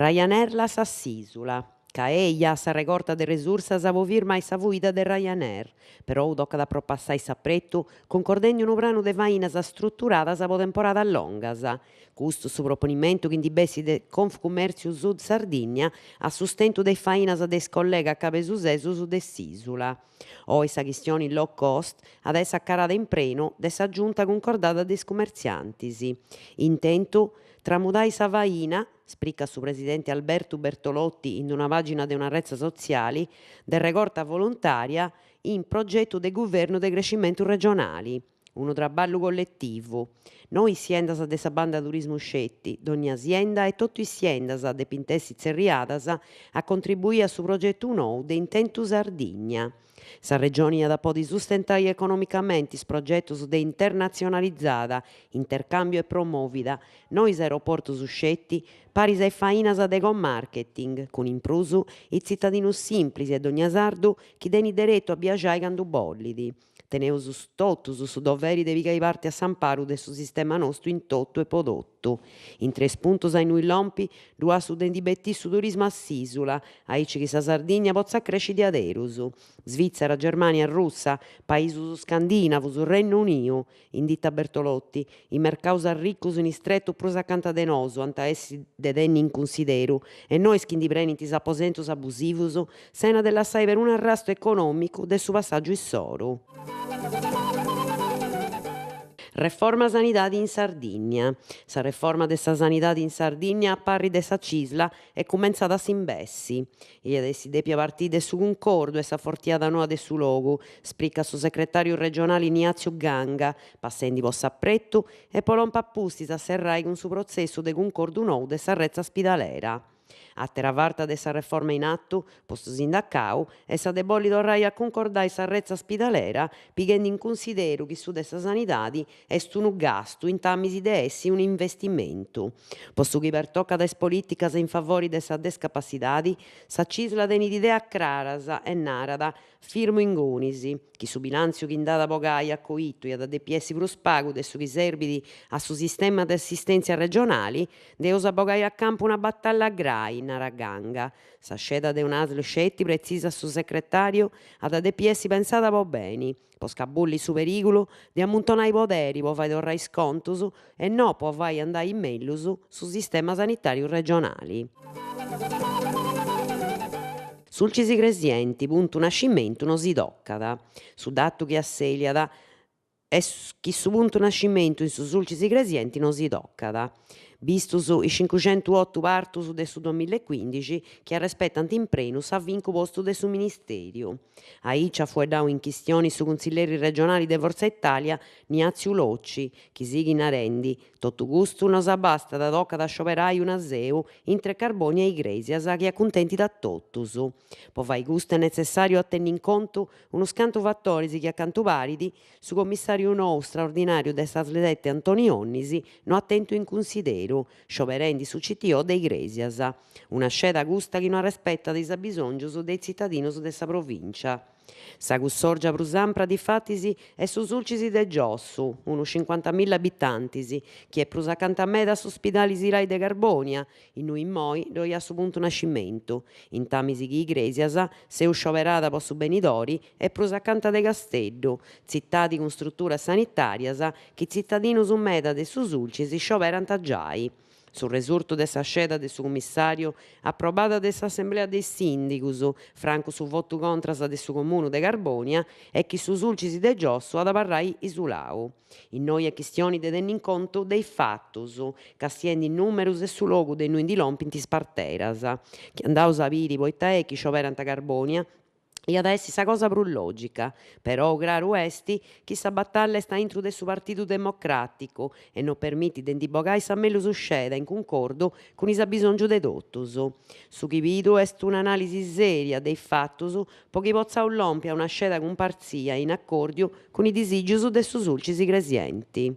Ryanair lassat s'ìsula. Ca eja a sa regorta de resursas po firmai sa fuida de Ryanair, perou tocat a propassai s'apretu cuncordendi unu pranu de fainas struturadas po temporadas longas. Custu su proponimentu chi ndi bessit de Confcumèrtziu Sud Sardìnnia a sustentu de is fainas de is collegas cabesusesus de s'ìsula. Oi sa chistioni low cost at a essi acarada in prenu de sa Giunta cuncordada de is cumertziantis. Intentu, tramudai sa faina, spricat su presidenti Albertu Bertolotti in una pàgina de una retza sotziali, de regorta voluntària in progetu de guvernu de crescimentu regionali. Unu traballu colletivu. No is siendas de sa banda turismu sceti, dònnia sienda e totu is siendas depint essi tzerriadas a contribuì a su progetu nou de Intentu Sardigna. Sa Regioni at a podi sustentai economicamenti is progetus de internatzionalizada, intercàmbiu e promòvida, no is aeroportus sceti, paris a is fainas de co-marketing, cun in prus is tzitadinus simplis e dònnia sardu chi tenit deretu a biaxai candu bollit. Teneus totus su doveri de pigai parti a s'amparu de su sistema nostu in totu e po totu. Intre is puntus a innui lompi ddu at su de ndi betì su turismu a s'ìsula, aici chi sa Sardigna potzat cresci diaderus. Svìtzera, Germània, Rùssia, paisus scandìnavus, Rennu Uniu, inditat Bertolotti, is mercaus arricus in is tretus prus acanta de nosu ant a essi de tenni in cunsideru e no is chi ndi prenint is aposentus abusivus sena de lassai perunu arrastu econòmicu de su passàgiu issoru. Reforma sanidadi in Sardìnnia. Sa reforma de sa sanidadi in Sardìnnia a parri de sa Cisl est cumentzada a s'imbessi. Iat essi dèpia partì de su cuncordu e s'afortiada noa de su logu, spricat su secretàriu regionali Ignatziu Ganga, passendi po s'apretu e po lompi a pustis a serrai cun su protzessu de cuncordu nou de sa retza spidalera. Àtera farta de sa reforma in atu, po su sindacau, est sa de bolli torrai a cuncordai sa retza spidalera pighendi in cunsideru chi su de sa sanidadi est unu gastu intamis de essi unu investimentu. Po su chi pertocat a is polìticas in favori de sa descapassidadi, sa Cisl tenit ideas craras e narat, firmu ingunis, chi su bilàntziu chi nd'at a bogai a coitu iat a depi essi prus pagu de su chi serbit a su sistema de assistèntzia regionali, nd'eus a bogai a campu una batalla grai, narat Ganga. Sa sceda de un'Asl sceti, pretzisat su secretàriu, at a depi essi pensada po beni, po scabulli su perìgulu de ammuntonai poderi po fai torrai is contus e no po fai andai mellus su sistema sanitàriu regionali. Sulcis Igresienti, puntu nascimentu no si tocat. Su datu chi assèliat est chi su puntu nascimentu in su Sulcis Igresienti no si tocat. Bistus is cincuxentuotu partus de su duamillaecuindixi chi arrespetant in prenu s'avincu postu de su Ministèriu. Aici at fueddau in chistioni su cunsilleri regionali de Forza Italia Ignatziu Locci, chi sighit narendi, Totu custu no s'abastat, tocat a scioberai una seu intre Carbònia e Igrèsias chi acuntentit a totus. Po fai custu est netzessàriu a tenni in contu unus cantu fatoris chi a cantu parit su commissàriu nou straordinàriu de s'Asl sete Antoni Onnis no at tentu in cunsideru, scioberendi su CTO de Igrèsias. Una sceda custa chi no arrespetat is abisòngius de is tzitadinus de sa provìncia. Sa cussòrgia prus ampra difatis est su Sulcis de Giossu, unus cincuantamilla abitantis, chi est prus acanta meda a su spidali Sirai de Carbònia, innui immoi ddoi at su puntu nascimentu, intamis chi Igrèsias, seu scioberada po su benidori, est prus acanta de Casteddu, tzitadi cun struturas sanitàrias chi tzitadinus meda de su Sulcis scioberant giai. Su resurtu de sa sceda de su cummissàriu, aprobada de s'assemblea de is sìndigus, francu su votu contras de su Comunu de Carbònia, est chi su Sulcis de Giossu at abarrai isulau. Innoi est chistioni de tenni in contu de is fatus, castiendi is nùmerus e su logu de innui ndi lompint is parteras. Chi andaus a biri poita est chi scioberant Carbònia, Iat a essi sa cosa prus lògica, perou craru est chi sa batalla est aintru de su Partidu Democràticu e no permitit de ndi bogai sa mellus sceda in cuncordu cun is abisòngius de totus. Su chi pidu est un'anàlisi sèria de is fatus po chi potzaus lompi a una sceda cumpartzia in acòrdiu cun is disìgius de su Sulcis Igresienti.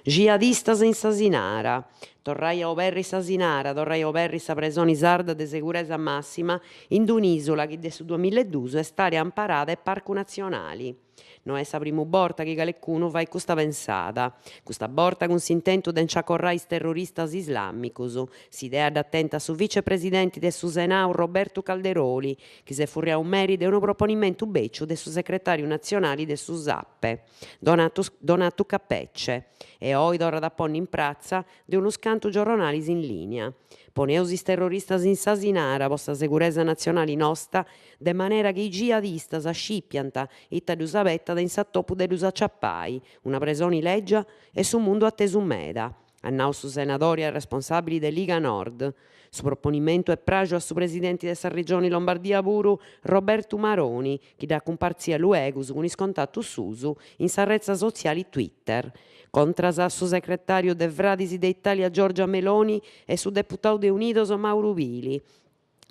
Jihadistas in s'Asinara. Torrai a oberri s'Asinara, torrai a oberri sa presoni sarda de seguresa massima in d'un'isula chi de su duamillaeduus est area amparada e parcu natzionali. No est sa primu borta chi calecunu fait custa pensada, custa borta cun s'intentu de nci acorrai is terroristas islamicus. S'idea dd'at tenta su vicepresidenti de su Senau Robertu Calderoli, chi s'est furriau meri de unu proponimentu beciu de su secretariu natzionali de su Sappe, Donatu Capece, e oi torrat a ponni in pratza de unus cantu giorronalis in lìnia. Poneus is terroristas in s'Asinara po sa seguresa natzionali nosta de manera chi is jihadistas scìpiant ita ddus abetat in s'atopu de ddus aciapai, una presoni lègia e su mundu atesu meda, at nau su senadori arresponsàbili de Liga Nord. Su proponimentu est praxu a su presidenti de sa Regioni Lombardia puru, Robertu Maroni, chi dd'at cumpartzia luegus cun is contatus suus in sa retza sotziali Twitter. Contras a su secretàriu de Fradis de Itàlia Giorgia Meloni e su deputau de Unidos Mauru Pili,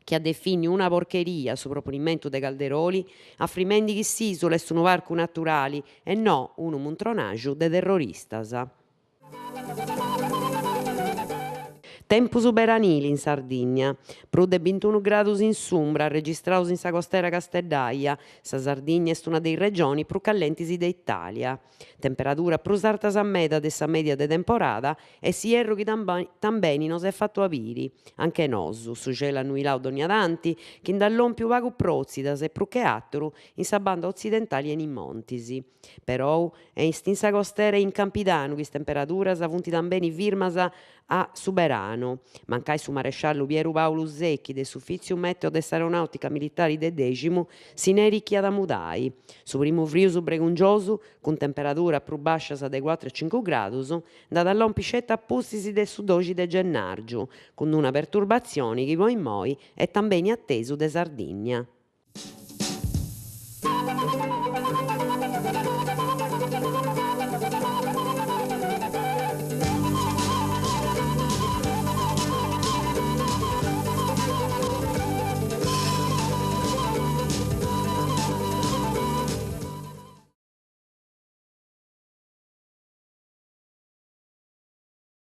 chi at definiu una porcheria su proponimentu de Calderoli, afrimendi chi s'ìsula est unu parcu naturali e no unu muntronaxu de terroristas. Tempus beranili in Sardigna. Prus de bintunu gradus in s'umbra arregistraus in sa costera casteddaia. Sa Sardigna est una de is regionis prus callentis de Itàlia. Temperadura prus artas meda de sa mèdia de temporada e s'ierru chi tambeni no s'est fatu a biri, anche nosu, su celu annuilau dònnia tanti, chi nd'at lòmpiu pagu protzidas e prus che àteru in sa banda otzidentali e in is montis. Perou est in sa costera e in Campidanu chi is temperaduras funt tambeni firmas a su beranu, mancai su maresciallu Pieru Paulu Secchi de s'Ufìtziu Mèteo de s'Aeronàutica Militari de Dèximu si nerit chi at a mudai. Su primu frius bregungiosu, cun temperaduras prus bàscias de cuatru e cincu gradus, nd'at a lompi sceti a pustis de su doxi de gennàrgiu, cun una perturbatzioni chi po immoi est tambeni atesu de Sardìnnia.